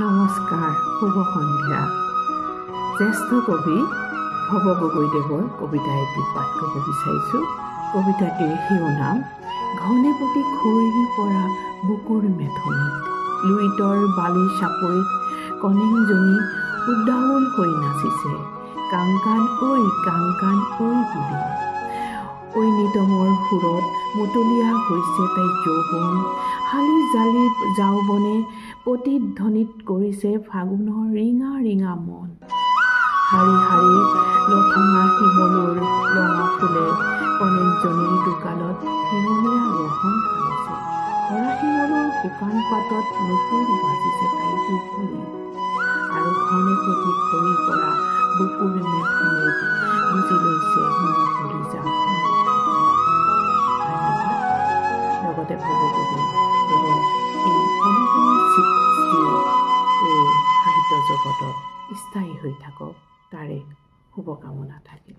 নমস্কাৰ, শুভ সন্ধ্যা। জ্যেষ্ঠ কবি ভৱ গগৈদেৱৰ কবিতা এটি পাঠ কৰিব বিচাৰিছোঁ। কবিতাটিৰ শিৰোনাম ঘনে প্ৰতি খৰি পৰা বুকুৰ মেথনিত। লুইতৰ বালি চাপৰিত কনেংজনী উদ্দাউল হৈ নাচিছে কাংকান ঐ কাংকান ঐ বুলি। ঐনিতমৰ সুৰত মতলীয়া হৈছে তাইৰ যৌৱন। হালি জালি যাওবনে প্ৰতিধ্বনিত কৰিছে ফাগুনৰ ৰিঙা ৰিঙা মন। শাৰী শাৰী লঠঙা শিমলুৰ ৰঙা ফুলে কনেকজনীৰ দুগালত হেঙুলীয়া ৰহণ সানিছে। সৰা শিমলুৰ শুকান পাতত নূপুৰ বাজিছে তাইৰ দুভৰিত। আৰু ঘনে প্ৰতি খৰি পৰা বুকুৰ মেথনিত গুজি লৈছে মোৰ কলিজা, মোৰ ফাগুন। ধন্যবাদ। লগতে ভৱ গগৈদেৱৰ এই অনুপম সৃষ্টিয়ে এই সাহিত্য জগতত স্থায়ী হৈ থাকক, তাৰে শুভকামনা থাকিল।